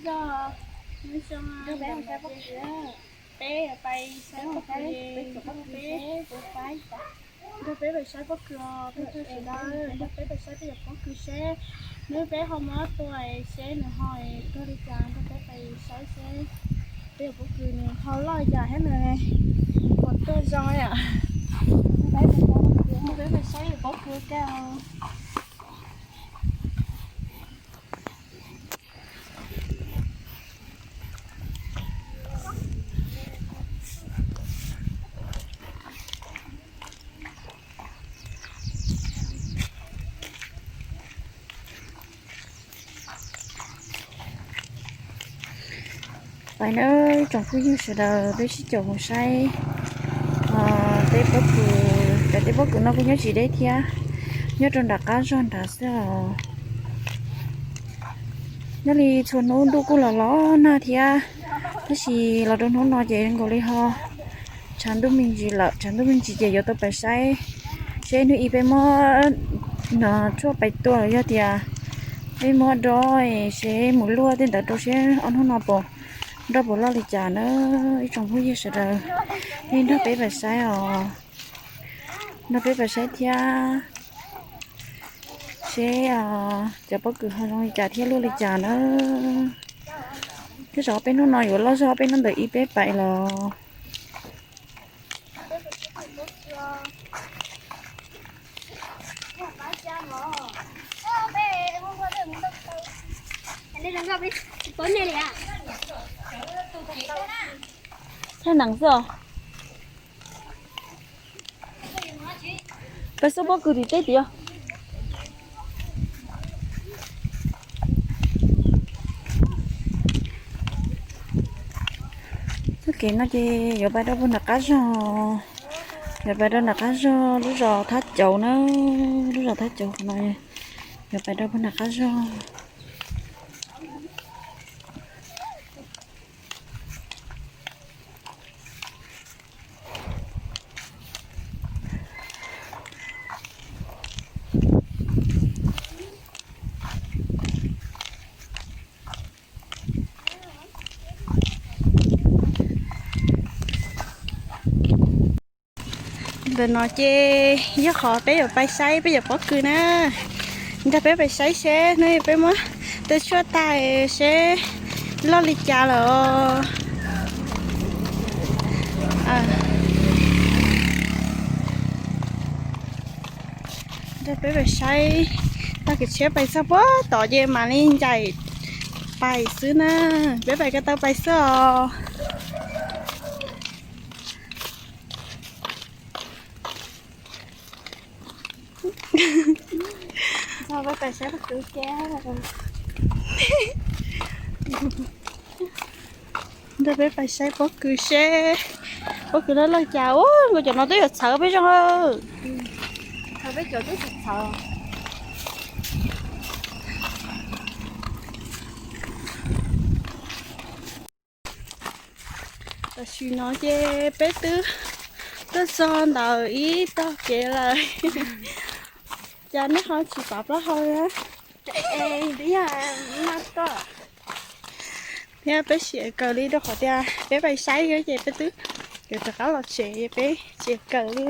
Peb pais saib pob kws, peb, nrog peb pais saib pob kws os phooj ywg sawv daws, nrog peb pais saib peb cov pob kws seb hnub peb ho muab tua seb nws ho tuag li cas, nrog peb pais saib seb peb cov pob kws nws ho loj li cas thiab nws puas tuag zoo yom. Nrog peb pais saib pob kws os. Pais nawb tsoom phooj ywg sawv daws, peb sib caum mus saib peb pob kws. Cov tej pob kws no kuj nyob tsis deb thiab, nyob rau nram qab zog nrad xwb os. Nyob li txhua hnub ntuj kuj los los nag thiab, tab sis los rau hnub no ces nkaus li ho tshav ntuj me ntsis lawm, tshav ntuj me ntsis ces yuav tau pais saib seb hnub ib peb muab tshuaj pais tua los yog tias peb muab dob seb mus luaj tej ntawd rau seb ob hnub no puas nroj puas loj li cas na. Ib tsoom phooj ywg sawv daws, nej nrog peb pais saib os, nrog peb pais saib thiab seb cov pob kws ho zoo li cas thiab luaj li cas na. Tej zaum peb hnub no yuav loj zog peb hnub ntawm ib peb pais los. Thaij nees xwb os. Peb xub pob kws tim teb tiag. Txoj kev no ces yuav pais rau puag nram qab zog, yuav pais rau nram qab zog lub zos Thab Cauv na, lub zos Thab Cauv qhov no, yuav pais rau puag nram qab zog. Ntawm no ces yog qhov peb yuav pais saib peb cov pob kws na. Nrog peb pais saib seb hnub peb muab tej tshuaj tag seb loj li cas lawm. Nrog peb pais saib, tag kev tshiab pais txog puag tod ces mam li ncaim pais xwb na. Peb pais ko taw pais xwb os. Nrog peb pais saib pob kws seb pob kws loj loj cas. Ua nkaus cov no twb yuav txhawv peb zoo. Tam sim no ces peb twb tuaj txog ntawm ib tog kev lawm. Cas nej ho tsis pav plaub hau thiab? Peb siav kawg li rau qhov tias peb pais saib ces peb twb yuav rov qab los tsev, peb siav kawg li.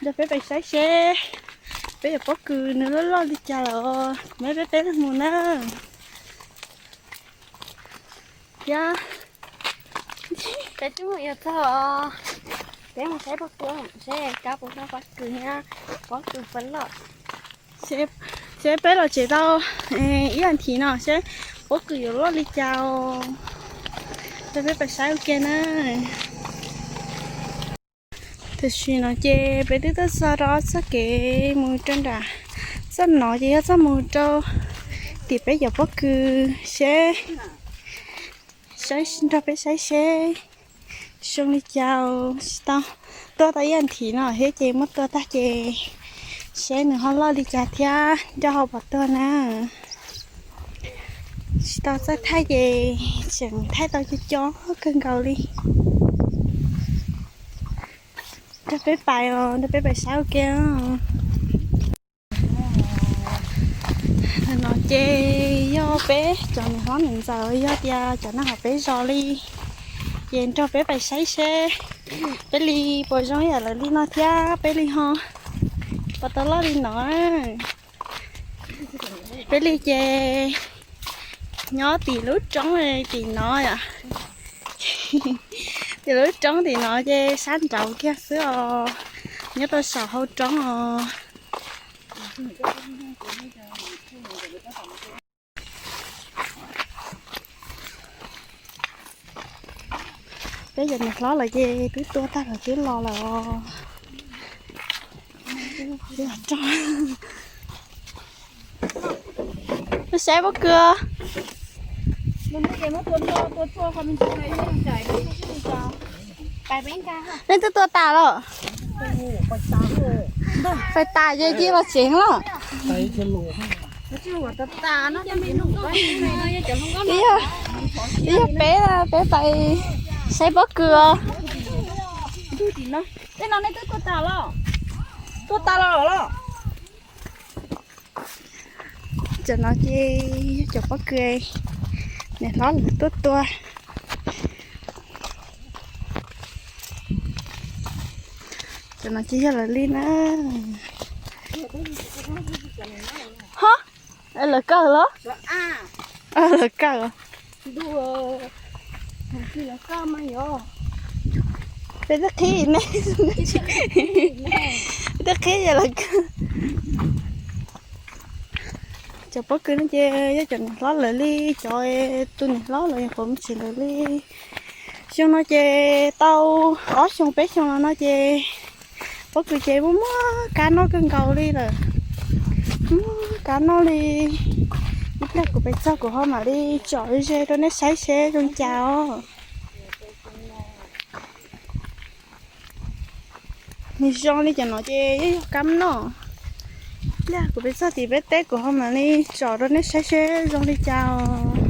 Nrog peb pais saib seb peb cov pob kws nws loj loj li cas lawm, kuv muab peb peb mus na. Thiab peb twb mus yuav txog, peb mus saib pob kws seb kab puas noj pob kws thiab pob kws puas loj. Seb peb los tsev tau ib as thiv no seb pob kws yuav loj li cas os. Nrog peb pais saib ua ke na. Tam sim no ces peb twb tuaj txog rau txoj kev mus rau nram, txoj no ces yog txoj mus rau tim peb cov pob kws seb, saib nrog peb saib seb zoo li cas. Tsis tau tuaj tau ib as thiv no thiab ces muab tua tag ces seb nws ho loj li cas thiab ncauj ho puas tuag na. Tsis tau txawj thaij ces tseem thaij tau co co kawg nkaus li. Nrog peb pais os, nrog peb pais saib ua ke. Ntawm no Ces yog peb cov niam hlob niam ntxawm, yog tias cov neeg hauv peb zos li, ces nrog peb pais saib seb peb li puas zoo ib yam lawv li no thiab peb li ho puas tau loj li no. Peb li ces nyob tim lub roob tim no yom. Tim lub roob tim no ces sab nraud kiag xwb os, nyob rau saum hauv roob os. Peb cov niam hlob lawm ces twb tua tag lawm twb los lawm os. Saib pob kws. Nej twb tua tas los? Pais tas ces cia los tsev los. Ib yog peb, peb pais saib pob kws os. Tej no nej twb tua tas los? Tua tas los los? Cov no ces yog cov pob kws niam hlob lawv tuaj tua. Cov no ces yog lawv li na. Ho, lawv kawg los? Lawv kawg. Peb twb qhib ne, peb twb qhib ces lawv kawg. Cov pob kws no ces yog cov niam hlob lawv li, cov tus niam hlob lawv nyuam qhuav mus tsev lawv li. Xyoo no ces tau ob xyoo peb xyoo no no ces pob kws ces muaj muaj kab noj kawg nkaus li lawm. Muaj kab noj li. Ib pliag kuv pais txog kuv ho mam li tsom ze rau nej saib seb zoo cas os. Nws zoo li cov no ces yog kab noj. Ib pliag kuv pais txog tim peb teb kuv ho mam li tsom rau nej saib seb zoo li cas os.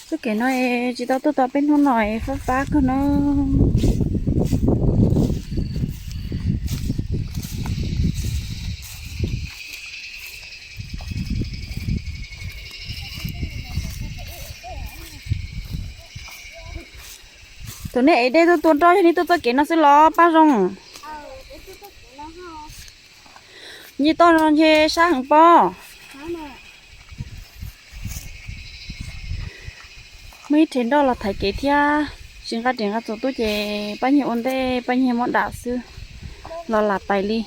Txoj kev no tsis tau tuaj tau peb hnub no es fab fab kawg no. Thaum nej ev dej tuaj tua nroj yog nej tuaj txoj kev no xwb los Paj Zoo? Nce toj no ntshe sab heev pob. Muaj ib rhe nroj los thaiv kev thiab, tsis nqa riam nqa txuas tuaj ces Paj Nyiag ua ntej Paj Nyiag muab dam xwb los lam pais li.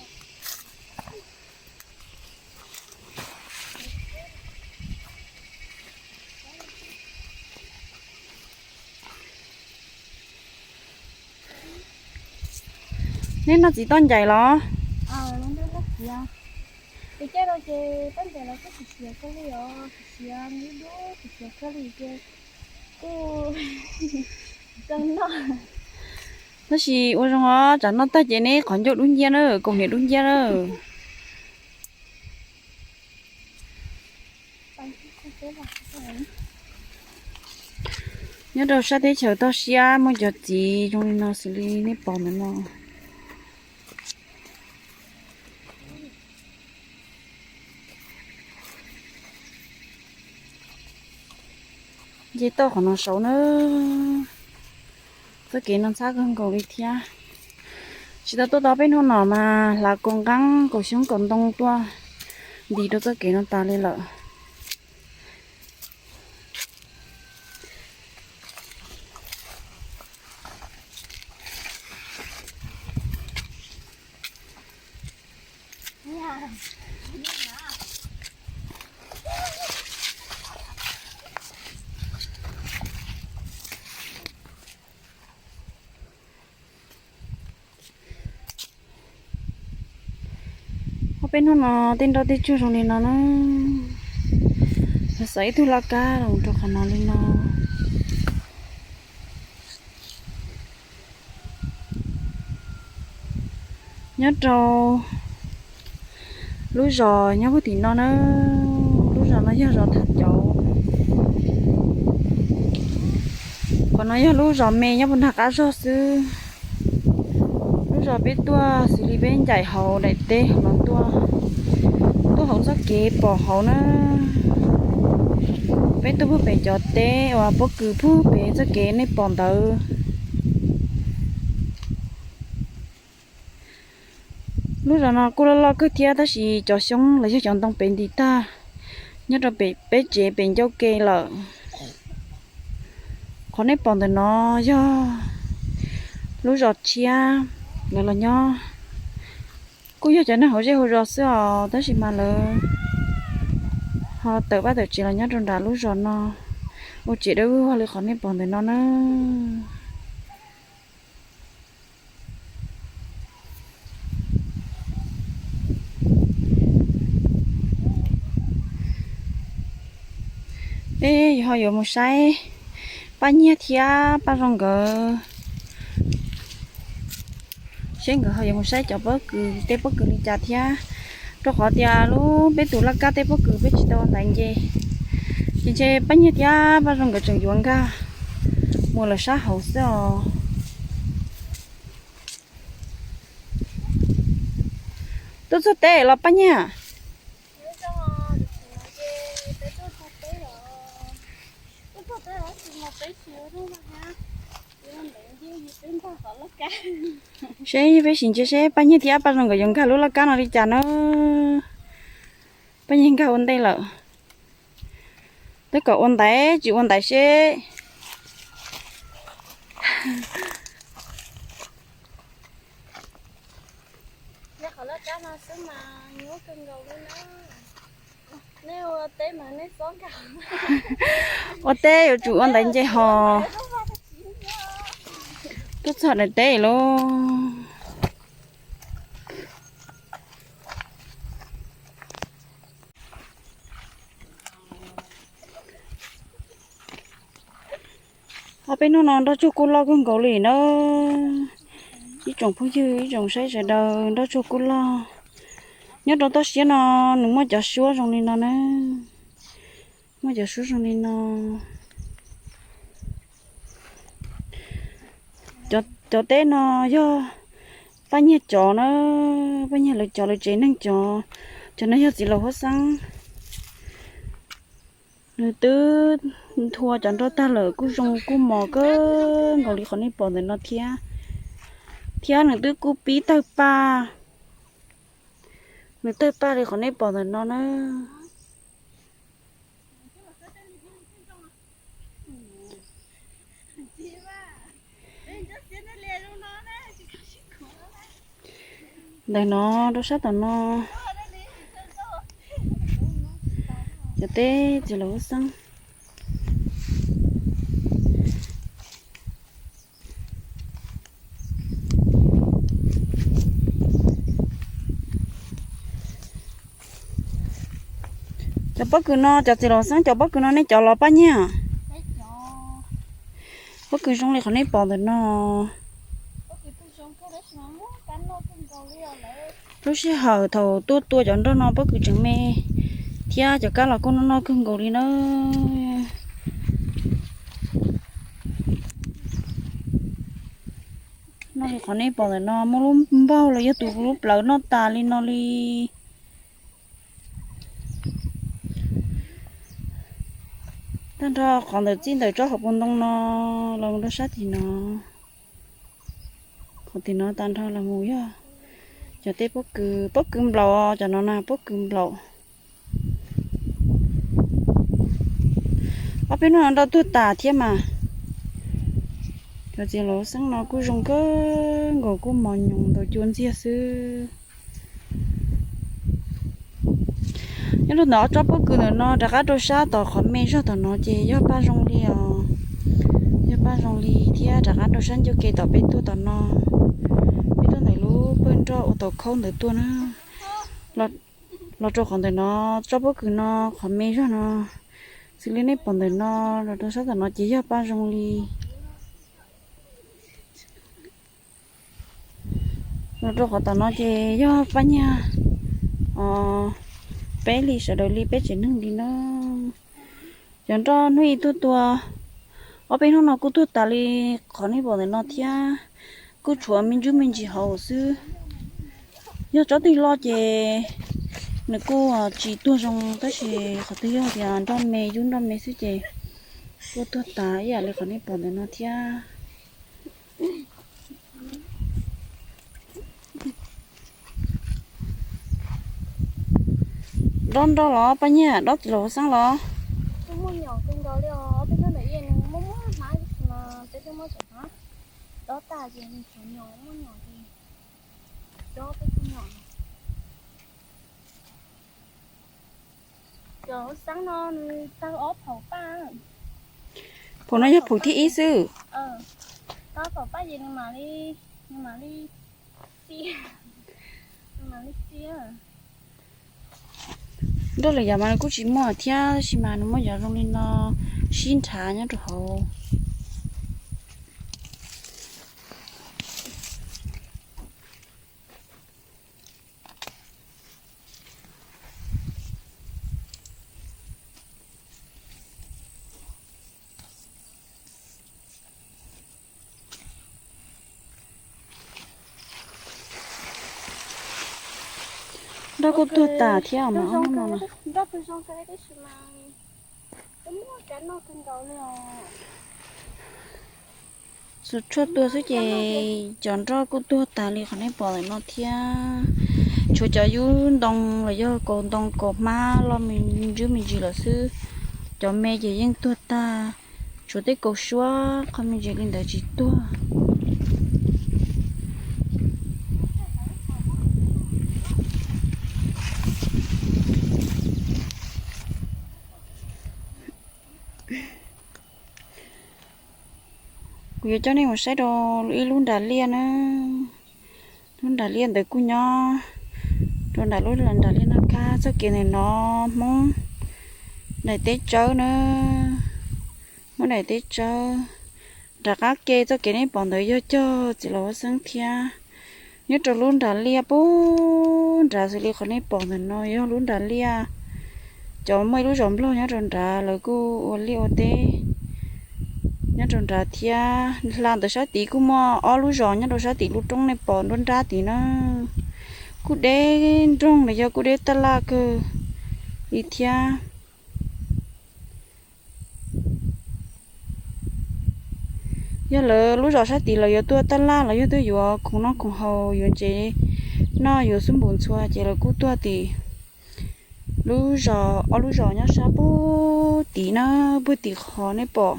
Neb noj txiv toj ncaim los? Tab sis ua zoo os, tsam noj tag ces neb qhov ncauj dub nciab na, kaus hniav dub nciab na. Nyob rau sab teb chaws toj siab muaj cov txiv zoo li no xws li nej pom ntawm no. Nce toj qhov no saud na. Txoj kev no ntxhab kawg nkaus li thiab. Tsis tau tuaj tau peb hnub no mas hlav kaus nqeeb kaus xyoob kaus ntoo tuaj nti rau txoj kev no tas li lawm. Peb hnub no tej nroj tej tsuag zoo li no na. Lawv xov ib tug laj kab los rau qhov no li no. Nyob rau lub zos nyob puag tim no na, lub zos no yog zos Thaj Cauv. Qhov no yog lub zos me nyob puag nram qab zog xwb. Lub zos peb tuaj xws li peb ncaim hauv daim teb los tuaj, tuaj hauv txoj kev pom hauv na. Peb tuaj puag pem cov teb uas pob kws puag pem txoj kev nej pom ntawd. Lub zos no kuj loj loj kawg thiab tab sis cov xyoob los yog cov ntoo pem ntim tag nyob rau pem peb tsev pem ncauj ke lawm. Qhov nej pom ntawm no yog lub zos tshiab, lawv los nyob kuj yog cov neeg hauv zej hauv zos xwb os, tab sis mas lawv ho tawm vaj tawm tsev los nyob rau nram lub zos no, ua tsev dawb vog li qhov nej pom ntawm no na. Peb ho yuav mus saib Paj Nyiag thiab Paj Zoo nkawd, seb nkawd ho yuav mus saib cov pob kws, tej pob kws li cas thiab, rau qhov tias lub peb tus laj kab tej pob kws peb tsis tau ua ntaiv nce. Ces ntshe Paj Nyiag thiab Paj Zoo nkawd tseem yuav nkag mus lawm sab hauv xwb os. Tuaj txog teb los Paj Nyiag? Seb peb sim ntsia seb Paj Nyiag thiab Paj Zoo nkawd yuav nkag lub laj kab no li cas na. Paj Nyiag nkag ua ntej lawm. Twb kom ua ntaiv tsis ua ntaiv seb. Ua teb yuav tsum ua ntaiv nce hos. Tuaj txog daim teb lauj. Ob peb hnub no nroj tsuag kuj loj kawg nkaus li na. Ib tsoom phooj ywg ib tsoom saib sawv daws, nroj tsuag kuj loj. Nyob rau toj siab no nws muaj cov suab zoo li no na. Muaj cov suab zoo li no. Cov teb no yog Paj Nyiag cov na, Paj Nyiag lawv cov, lawv tsev neeg cov. Cov no yog txiv laus Huab Xeeb. Nws twb nthua cov nroj tag lawm kuj zoo kuj mos kawg nkaus li qhov nej pom ntawm no thiab. Thiab nws twb kuj pib tawg paj. Nws tawg paj li qhov nej pom ntawm no na. Ntawm no rau sab tom no, cov teb txiv laus Huab Xeeb. Cov pob kws no, cov txiv laus Xeeb cov pob kws no nej cov los Paj Nyiag? Pob kws zoo li qhov nej pom ntawm no. Lub sij hawm thaum tuaj tua cov nroj no pob kws tseem me thiab cov kab los kuj noj noj kawg nkaus li na. Noj li qhov nej pom ntawm no, muaj lub npaug los yog tus lub plawv noj tas li no li. Tag nrho qhov ntawm txij ntawm tsob hauv paus ntoo no los mus rau sab tim no. Qhov tim no tag nrho los mus yog cov teb pob kws, pob kws nplaum, cov no na pob kws nplaum. Ob peb hnub no nroj tuag tas thiab mas. Cov txiv laus Xeeb no kuj zoo kawg nkaus, kuj mos nyoos ntaus cua ntxiag xwb. Nyob rau ntawm ob tsob pob kws ntawm no rov qab rau sab tom qhov me zog tom no ces yog Paj Zoo li os. Yog Paj Zoo li thiab rov qab rau sab ncauj ke tom peb tuaj tom no. Peb tuaj ntawm lub pawg nroj ua tau khaub ntawd tuaj na. Los rau qhov ntawm no, tsob pob kws no qhov me zog no, xws li nej pom ntawm no, los rau sab tom no ces yog paj zoo li. Los rau qhov tom no ces yog paj nyiaj, peb li sawv daws li peb tsev neeg li na. Cov nroj hnub ib tuag tuag, ob peb hnub no kuj tuag tas li qhov nej pom ntawm no thiab, kuj tshuav me ntsuj me ntsis hauv xwb. Yog tsob twg loj ces nws kuj tsis tuag zoo, tab sis qhov twg yog tias nroj me, yub nroj me xwb ces kuj tuag tas ib yam li qhov nej pom ntawm no thiab. Dob nroj los paj nyiaj, dob txiv laus Huab Xeeb los? Muaj nyom kawg nkaus li os, ob peb hnub ntawd nws muaj muaj hmab, peb twb muab tseem hmab dob tas ces nws tseem nyom, muaj nyom ces dob peb tug nyom. Cov Huab Xeeb no nws tawg ob phaum paj. Phaum no yog phaum thib ib xwb. Tawg phaum paj ces nws mam li, nws mam li txi, nws mam li txi. Nroj lwm yam mas nws kuj tsis muaj thiab, tab sis mas nws muaj cov zoo li no sib nrhav nyob rau hauv. Nroj kuj tuag tas thiab mas ob hnub no. Tshuav tshuaj tuag xwb ces cov nroj kuj tuag tas li qhov nej pom ntawm no thiab. Tshuav cov yub ntoo los yog kaus ntoo kaus hmab loj me ntsuj me ntsis lawm xwb. Cov me ces yeej tuag tag, tshuav tej kaus suab qhov me ntsis li ntawd tsis tuag. Kuv yuav coj nej mus saib rau ib lub nras liaj na. Lub nras liaj ntawd kuj nyob rau nram lub nras liaj no kab. Txoj kev ntawm no Hmoob daim teb tsawb na, Hmoob daim teb tsawb. Nram qab ke txoj kev nej pom ntawd yog cog txiv laus Huab Xeeb thiab. Nyob rau lub nras liaj puag nrad xws li qhov nej pom ntawm no yog lub nras liaj. Cov muaj ib lub zos Nplog nyob rau nrad, lawv kuj ua liaj ua teb nyob rau nrad thiab. Hla ntawd sab tid kuj muaj ob lub zos nyob rau sab tim lub roob nej pom nruab nrab tid na. Kuj deb nroog los yog kuj deb taj laj kawg li thiab. Yog lawv lub zos sab tid lawv yuav tuaj taj laj los yog tuaj yuav khoom noj khoom haus, yuav ntsev noj yuav xub npum ntxhua ces lawv kuj tuaj tim lub zos, ob lub zos nyob sab puag tid na, puag tim qhov nej pom.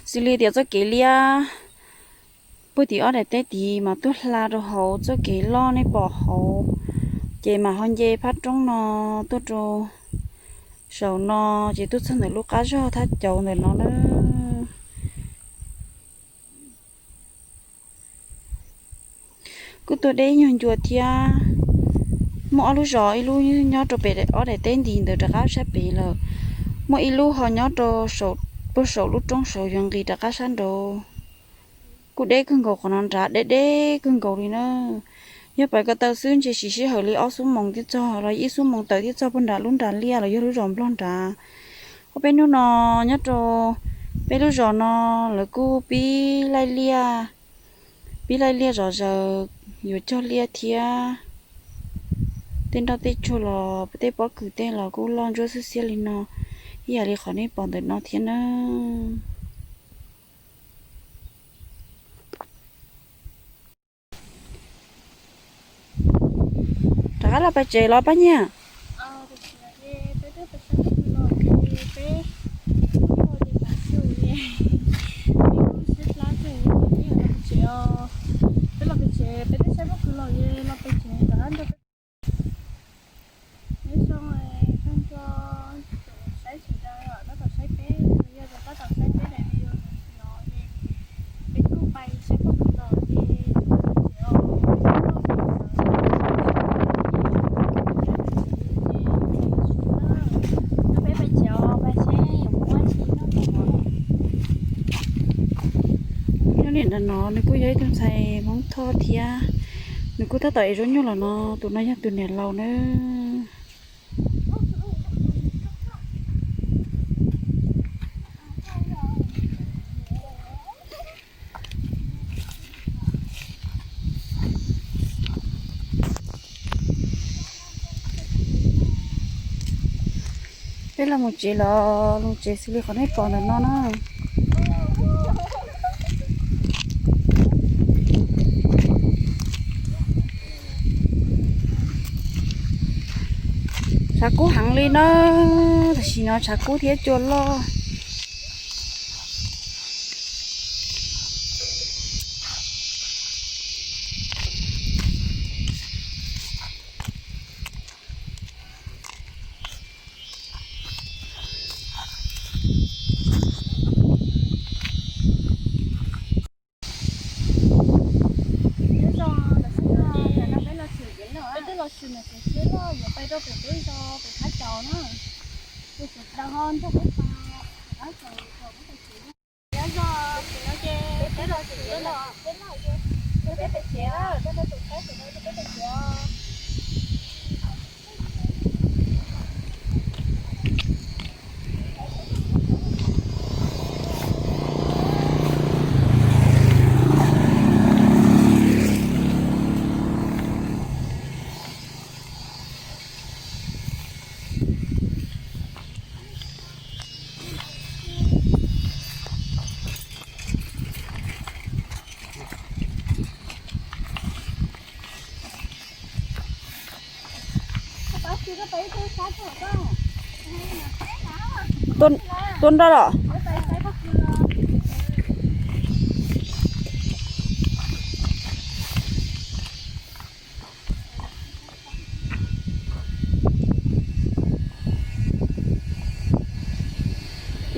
Xws li tias txoj kev liab puag tim ob daim teb tid mas tuaj hla rau hauv txoj kev loj nej pom hauv, ces mas ho nce phab roob no tuaj rau saum no, ces tuaj txog ntawm lub qab zog thaj cauv ntawm no na. Kuj tuaj deb nyuag ncua thiab. Muaj ob lub zos, ib lub nyob rau pem ob daim teb nti ntawd rov qab sab pem lawm. Muaj ib lub ho nyob rau puag saum lub roob saud yuav nqis rov qab sab nraud. Kuj deb kawg nkaus, qhov no nrad deb deb kawg nkaus li na. Yog pais ko taw xwb ntshe siv sij hawm li ob xuab moos thiaj txog los ib xuab moos tawm thiaj txog puag nram lub nras liaj los yog lub zos Nplog nrad. Ob peb hnub no nyob rau peb lub zos no lawv kuj pib laij liaj, pib laij liaj zom zaws, yuav cog liaj thiab. Tej nroj tej tsuag los tej pob kws tej los kuj loj ntsuab xwb xiab li no, ib yam li qhov nej pom ntawm no thiab na. Rov qab los pais tsev los Paj Nyiaj? Peb los pem tsev, peb twb saib pob kws los, los pem tsev rov qab nrog peb. Nyob zoo, saib sawv daws tab tom saib peb, yog tab tom saib peb daim video no ces peb kuj pais saib pob kws los ces, No nws kuj yog ib tug ntxhais Hmoob Thoj thiab, nws kuj tab tom ev zaub nyuj los no. Tus no yog tus niam laus na. Peb los mus tsev los, los tsev xws li qhov nej pom ntawm no na. Tshav kub heev li na, tam sim no tshav kub thiab cua loj. Tuaj nroj los.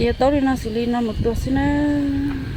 Yuav tau li no xws li no mus tua xwb nawb.